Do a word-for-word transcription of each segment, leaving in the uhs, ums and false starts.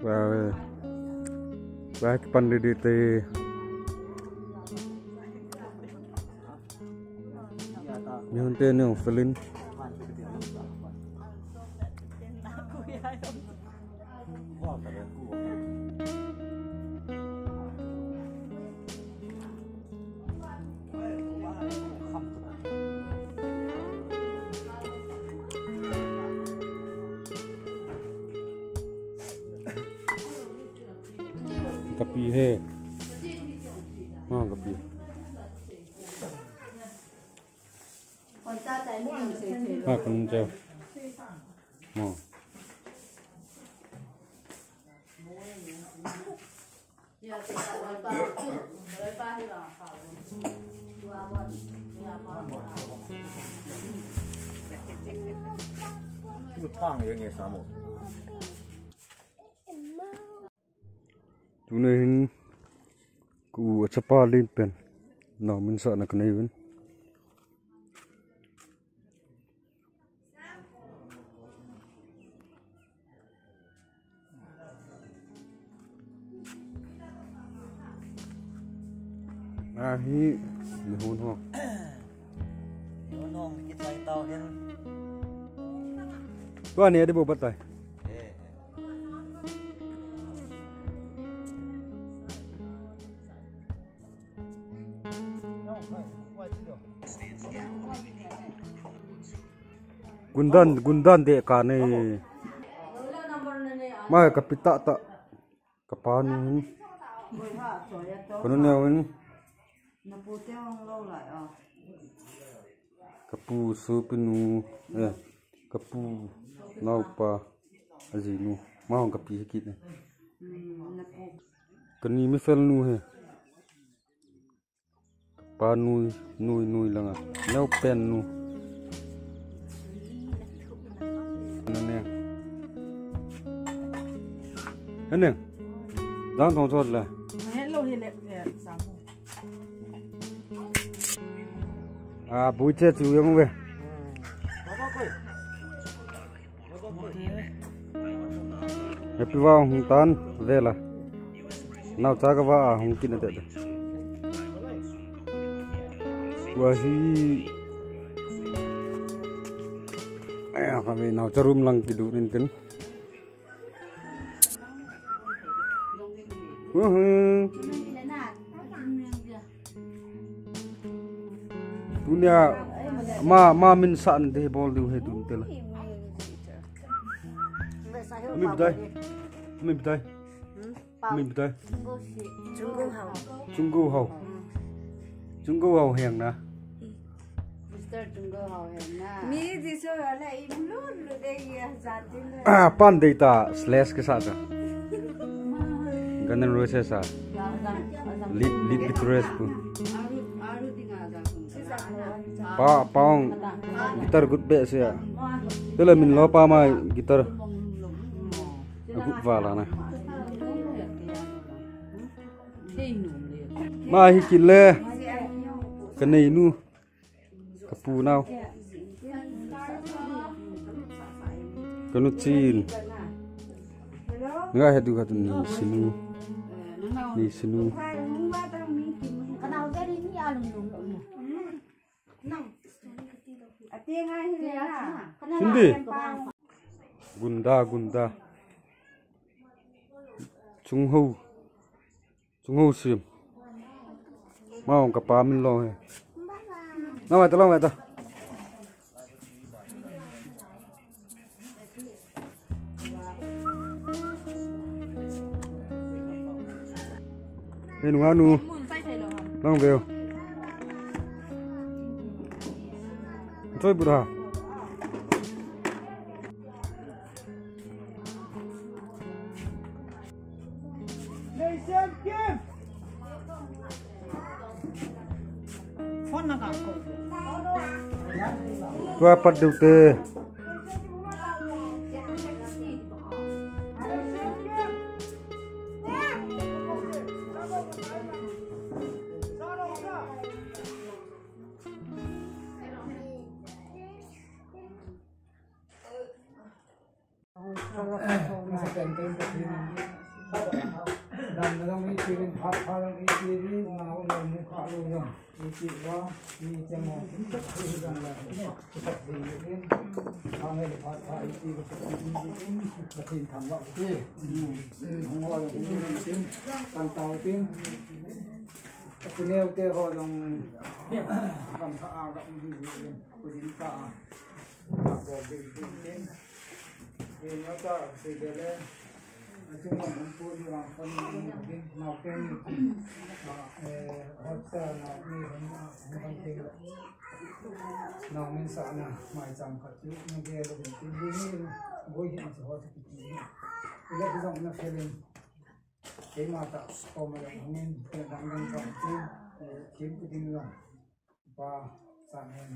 Wah, wah, kipan didi te. Mihon te ni ong felin. Kapi he. Ha, kapi. Ha, kun chau. Mo. Tuni hin ka u achapa len pen nao min sahna kanei uvin. Ahi, ni hon ho. Ni hon ho, kichai tau hen. Tua ni adi bo batai. Eh, eh. Gundan, gundan de ka ne. Ma ka pita ta. Ka pa nu hin. Ka nu neo hin. Ka pu sopi nu. Eh. Ka pu naopa. Ajinu. Ma hong ka pi hi kit ne. Ka ni mi fel nu he. Pa nui, nui, nui langa. Neo pen nu. Nane. Hene. Dang thong chot la. Hello, hele, hele, samu. A, bui che chu yang ve. Happy va hung tan vela. Nao cha ka va hung kin ate. Wa hi. Aya, ka ve nao cha room lang ki du nin kin. Uhu. Tunia ma, ma min sa an de bol diu he tun tela. Ami bidai. Ami bidai. Ami bidai. Chungo hao. Chungo hao. Chungo hao heng na. Mister Chungo hao heng na. Mi di so la i lu lu de ye ja tin. Ah, pan de ta slash ke sa ta. Guns N' Roses a. Lead, lead guitarist pu. Pa, pa hung guitar gut be se a. Tela min lo pa ma guitar. Agut vala na. Ma hi kile. Ka nei nu. Ka pu nau. Ka nu chin. Nga he du ka tu ni sinu. Ni sinu. Hindi. Gunda, gunda. Chung ho. Chung ho sim. Ma hung ka pa min lo he. Na wa ta lo wa ta. He nu anu. Nang veo. Choi bura. Tua pat diu te. Masa pen pen ka thina. Dam na dong i thina, phat phat dong i thina, na u na mu kha lu dong. I thina, i thina. Hang le phat phat i thina, ka thina tham wa. Hong wa i thina, kan tao thina. Ka thina te ho dong. Kan tha a ka um thina. Ku din ka. Ka ko din din. Ina ta se de le, a chung ma mun pu ni wang kon ni din, ma pen ni, a, eh, hot sa na ni hon, hon hon ting le. Na min sa na, mai cham khat chu, ni ge lo din tin din ni, boi hin chu hot ki ti ni. Ile ki jong na feeling. Keima ta, ko ma lo min, ke dang dang ka ti, eh, kim ki din lo. Pa, sa nen,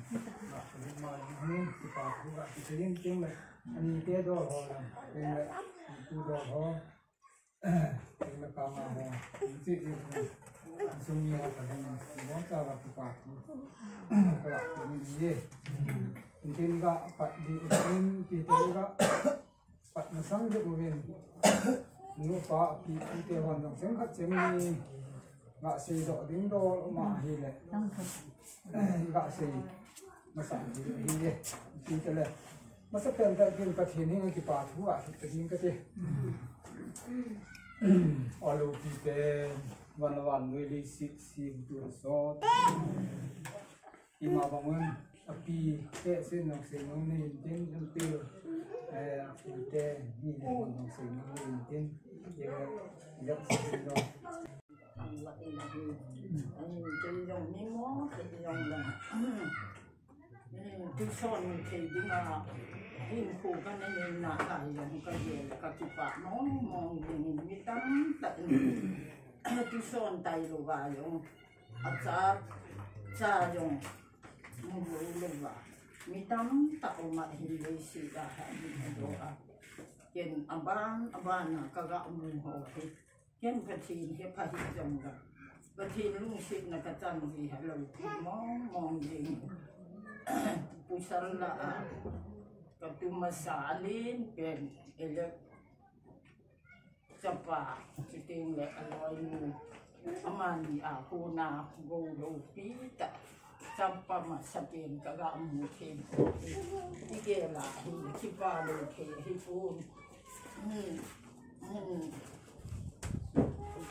ba, ma, ni, pa, ku, ba, ki, ling, ting, le, ani, te, do, ho, la, ting, le, tu, do, ho, ting, le, ka, ma, ho, ni, ti, ti, ni, sum, ni, ho, ka, ni, ni, bon, ka, ba, ki, pa, ku, ka, ba, ki, ni, ye, ting, ga, pa, di, ting, ki, ting, ga, Pat masang jep uvin. Nupa, pi, pi te hon jong seng khat seng ni. Nga sei doh ding dol um ahi le. Nga sei. Masa hi, hi le. Pi te le. Masa pen pen pen Pathen hi nga kipa thu a, Pathen ka te. Alo pi te. Van van nui li si, si tu so. Ima bang un, api, te sin nong sin nong ni tin, api, eh, api te, ni le nong sin nong ni tin, ye, ye, sin nong. Tin nong ni mo, tin nong lang. Tin son ni te ding a, tin ko ka ni ni na ka yang ka ye, ka kipa mo, mo ni mi tam ta. Tin son tai lo ba yong. Acha, cha jong, mu lo lo va. Mi tamtah um ahi leiset a ha ding a do a. Ken aban, aban a ka ga mu ho hi. Ken Pathen hi pha hi jong la. Pathen lungsetna ka chan ji ha lo mong mong jing. Pasal la a. Ka tu masa alen pen ele. Chapa, chuteng le aloinu, amani a kona gou loupi tah, chapa masa pen ka ga mu thei. I gel a hi, kipa lou thei hi pon. Hmm, hmm.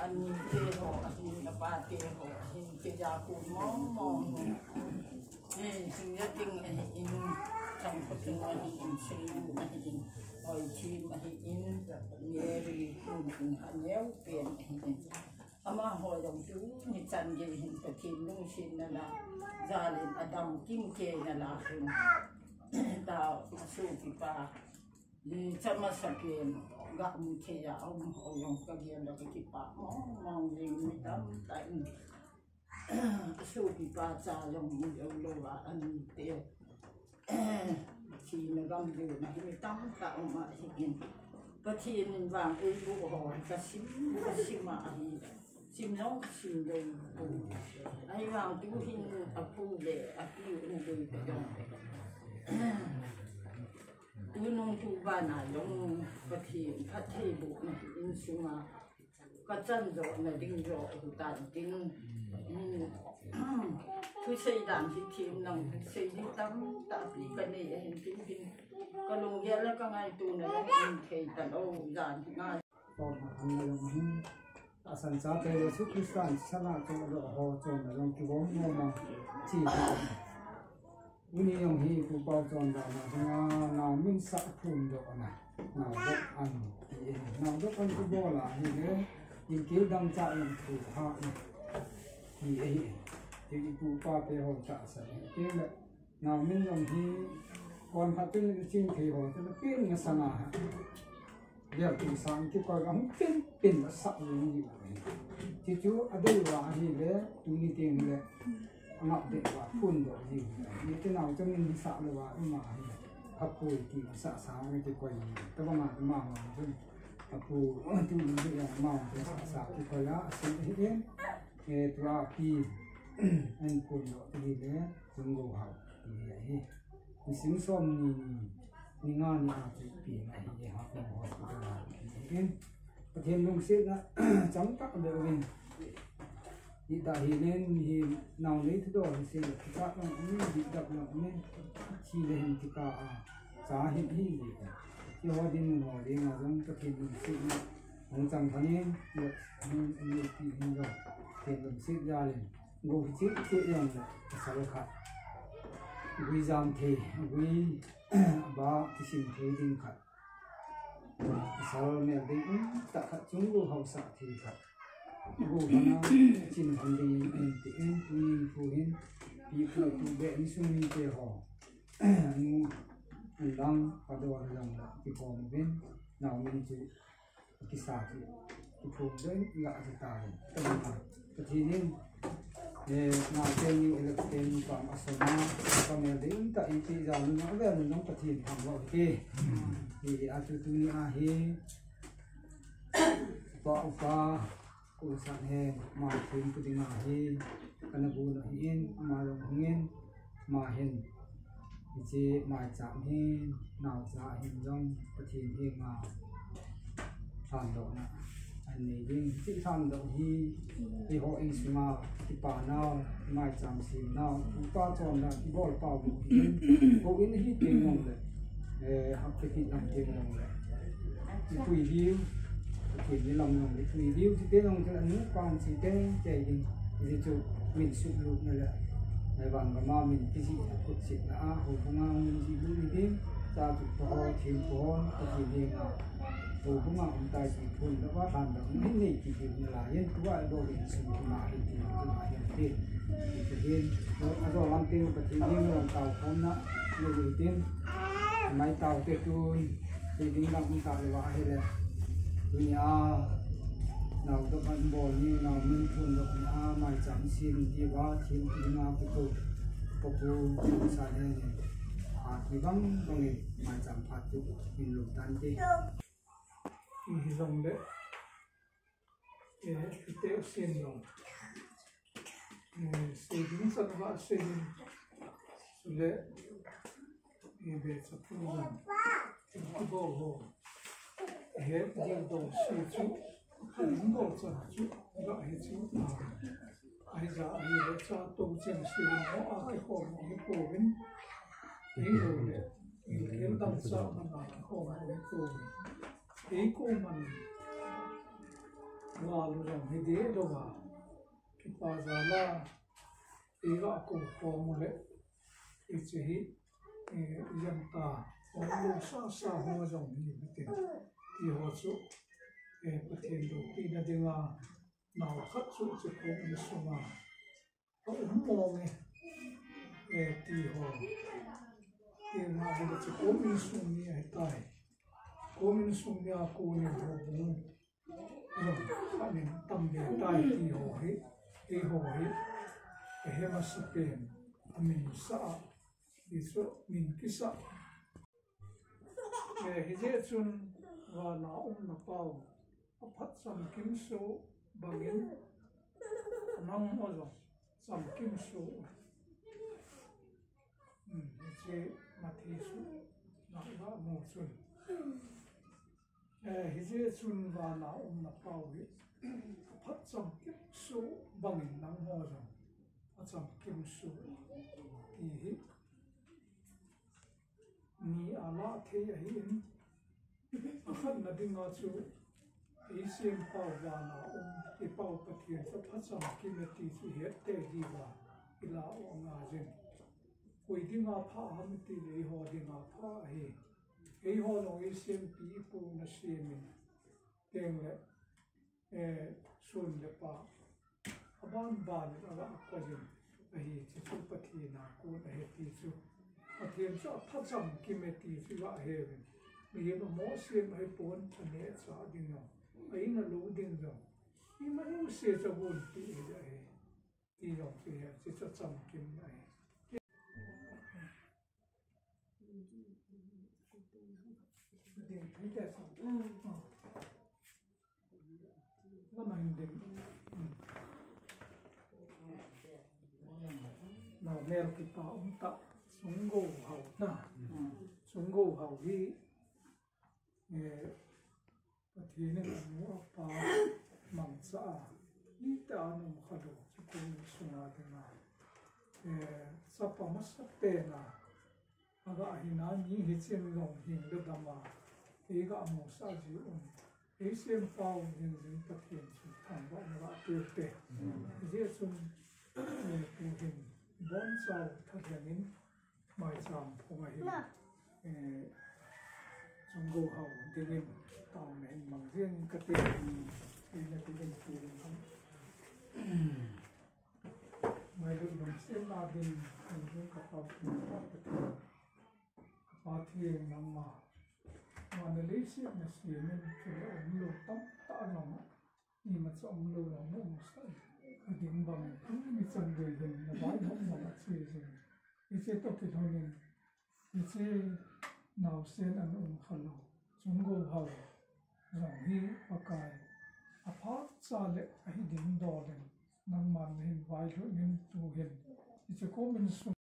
Ani te ho, ahin, apa te ho, ahin, te ja ko mong mong. Hin, Suya Ting ahin, Changpa Ting ahin, Seiyu ahin, Oi Chim ahin, Mary Hun Hun Haneo pen ahin. Amaho jong tuni chan gei hin Pathen lungsetna la, jal in adam kim keina la hin. Ta, asopipa, ni chama sa pen, ga mu thei a, um, ho jong ka gel la ka kipa, mong, mong jing mi tamtah in. Sopipa cha jong mu lou lou a ani te. Thina gam luna hi mi tamtah um ahi in. Pathen in vang eiho ho ka sim, ka sim a ahi. Sim jong ka sim lou. Ahivang tu hin apu le api u dei ka jong. Tunung tuban a jong Pathen phattheibohna hi insunga. Ka chan jo na ding jo u tan tin. Hmm. Thusei dan hi thim nang sei ding tamtah pi ka nei ahin tin tin. Ka lunggel le ka ngaitona jong um thei talou jan hi ngai. Tahsan chate Jesu Christa in sana chon lo ho chon na jong kihom mong mong chi. Tuni jong hi Pu Pau chondan a dinga naomin sah phondohna, naodop an ti in, naodop an kibol a ahile, inkel dangchah jong thu ha in, ti ahi in. Ti i pu i pa te ho tahsan in. Ti le, naomin jong hi, kon khat in i ching thei ho, ti le, pen masang a ha. Geltu sang kikoi a hung pin pin a sah jing ji u ahi. Chuchu adei uva ahile, tuni teng le, angap deh uva phondoh ji u ahi. Hiti nau chun in sah lou va, ima ahile. Apui ti sah sa nge kikoi. Tabang a ima ma chun. Apu, tuni le ama sah sa kikoi a, asin ahi in. E, tua pi, an phondoh ti le, Zungo Hau ti ahi. Nisim som ni ni. Ni nga ni a chu pi na hi ha ka hospital na hi. Pathen lungsetna chang tak be uvin. Hi ta hi len hi nau nei thu do hi se ki ta long ni di da long ni. Chi le hin ti ka a. Cha hin hi ni. Ti ho din ho din a jong Pathen lungsetna hung chang thanin ni ni pi hin jong. Pathen lungset ja len. Go hi chi chi jong le. Sa le kha. Gui jam thei. Gui ba kisim thei ding khat. Pasal mel ding um tah khat chung go hausa thei khat. Go hana chin han ding in ti in tuni thu hin pi phu tu be ni sung ni te ho. Nu an dang pa do an dang la ti ko mo bin nau min chu kisa chu kiphum ding la chu ta le. Pathen in Eh, na te ni election pa ma so na pa me ding ta i ti ja nu na ve nu nong Pathen thang lo te. I a tu tu ni a hi. Pa u pa ku sa he ma thim ku ding a hi. Kana bu na hi in ama long hung in ma hin. Hiche maicham hin, naocha hin jong Pathen henga thandohna anei ding. Hiche thandoh hi, eiho insunga kipa nau, maicham sem nau, upa chonna kibol pau bou hin, houin hi teng jong le, eh, hakiti lam teng jong le. Ipui diu, Pathen ni lam jong le, ipui diu, ti teng jong le, anu pa chi teng, teng ding. Hiche chu min sutlutna le, eh, vangam a min kijih khut sitna a, houbung a min jih lut ni ding, cha chu pa ho, thil pa ho, Pathen henga, houbung a um tai ti phun lou a, than dang ni nei ti ti na la, yen tua do insung ki ma hi ti, ti ma hi ti. Ti ti hin, a do lam te Pathen heng long tao khom na, ni ni tin, mai tao te tun, Ti ding dang um ta le va hi le. Tuni a, nau doh ban bol ni, nau min thun doh ni a, maicham sem ni ti va, thim ti ding a, pu pu, pu pu, pu sa le ni. A, ti bang bang ni, maicham phat tu, min lum tan ti. Hi hi jong le. Eh, ite u sin long. Eh, sei ding chan va sei ding. Chule, eh, be cha phu long. Ki bo ho. Eh, ding dong si chu. Ding dong chan chu. Ga he chu. Ah. Ahi ja, ahi le cha to chen sei ding ho a ki ho mo hi po vin. Hi ho le. Hi le dang cha ma na ki ho mo hi po vin. Kei koman val u jong hi deh lou a, kipa jal a, kei ga kou khom u le, hiche hi, eh, ijemtia, hung lou sasa ho jong hi hitin, ti ho chu, eh, Pathen loupina dinga, nao khat chu hiche kom insunga, A um mong e, eh, ti ho. Ti na hi le chu kom insung mi ahi tai. Kom insung mi a kon in ho bung. Jong, amin tam be tai ti ho hi. Ti ho hi. Ehe masa pen. Amin sa a. Ti chu min kisa. Eh, hijeh chun vana umna pau. Aphat chamkim soh bangin, nangho jong chamkim soh. Hmm, hiche Matthew sung na iga mu chun. Eh, hijeh chun vana umna pau hi, aphat chamkim soh bangin nangho jong achamkim soh. Ti hi. Ni a lah thei ahin, akhatna dinga chu, eisem pau vana um, i Pau Pathen chu aphat chamkim e ti chu ihet tei diuva, ilah u angaiyin. Koi dinga pha ham itile eiho dinga pha ahi. Eiho jong eisempi ipu nasem in, teng le, eh, sun le pa, aban ban in aga koi jin ahi, hiche chu Pathen a kon ahi ti chu. Pathen chu aphat chamkim e ti chu iga he uvin. Mihem amoh sem ahipon, aneh chah ding jong, a-in a lou ding jong, ima jouse chu agonpeh ahi. Ti jong chu hiche chu chamkim ahi. Nau mel kipa um tah, sung go hao na. Chunggou Hau hi, eh, Pathen in anu apa mangcha a, ita a um kha lou, chukun sunga dinga, eh, chapa masapen a, aga hina ni hichun long hing le dama, eiga musah ji un. Eisempau hingjing Pathen chu thangvahna gapeh ute. Hijeh chun, eh, tuhin bonchau thalheng in maicham phung ahin, eh, Chunggou Hau dingin taona hin mang jing kate. Eina tuhin tuhin mailut lungsetna din hingjing kapa Pathen. Pathen nangma, nangma leiset nasem in, chule umlou tamtah jong, imacha umlou jong namusah ding bang, tuni chan gei hin navaihom jong ache jing. Hiche toh kilhon in, hiche naosen ana um kha lou Chunggou Hau jong hi Pakai, aphat cha le ahi ding dol in, nangman nahin vailhut in tuhin, hiche komin sung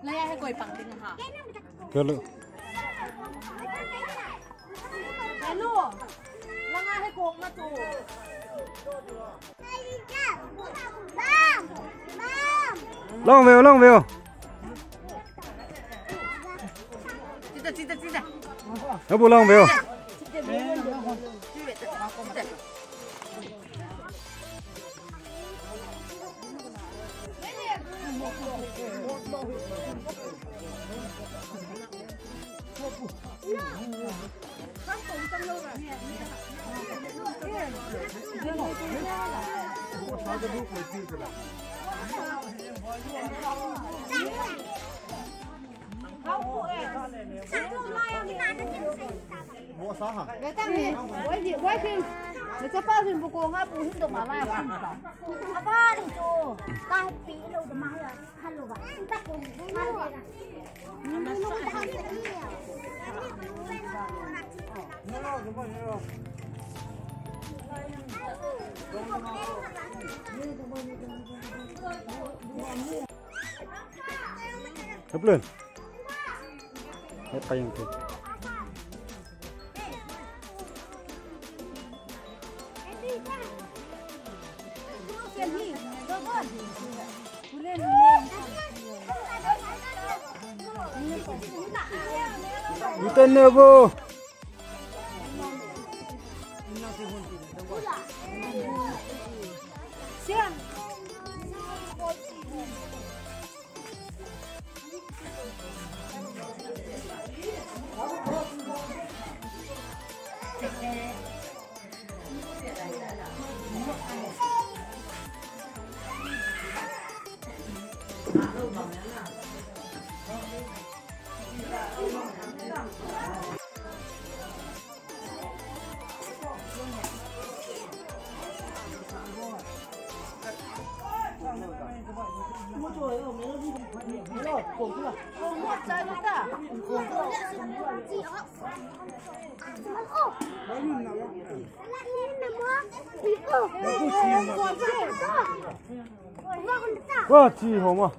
Laya he koi pang ding ha. Hello. Hello. Langa he kong ma tu. Long veo, long veo. Chita, chita, chita. Abu long veo. Hep len. Hep pa yang tu. Uten ne bo. Qua chi homa.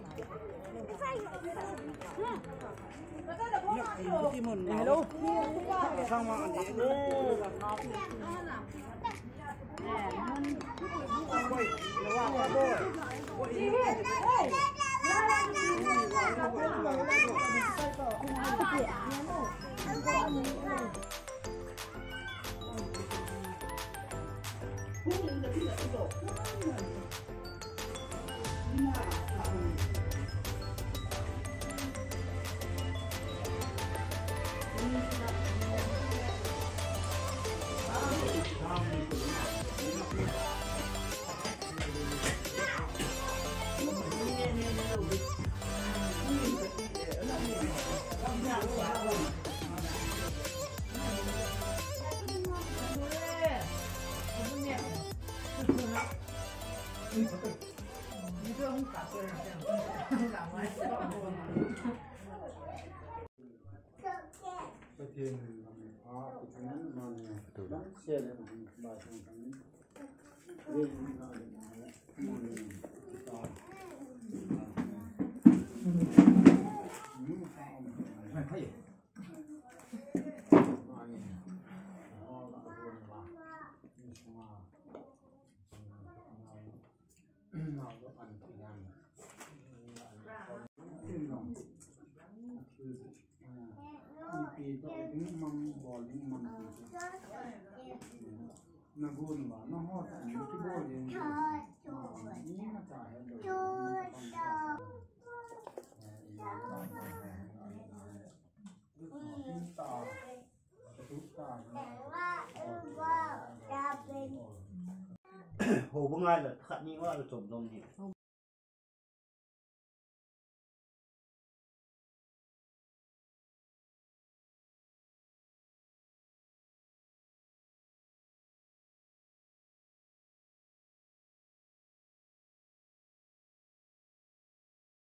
Hello. Houbung lai la khat ni wa la chom dom ni.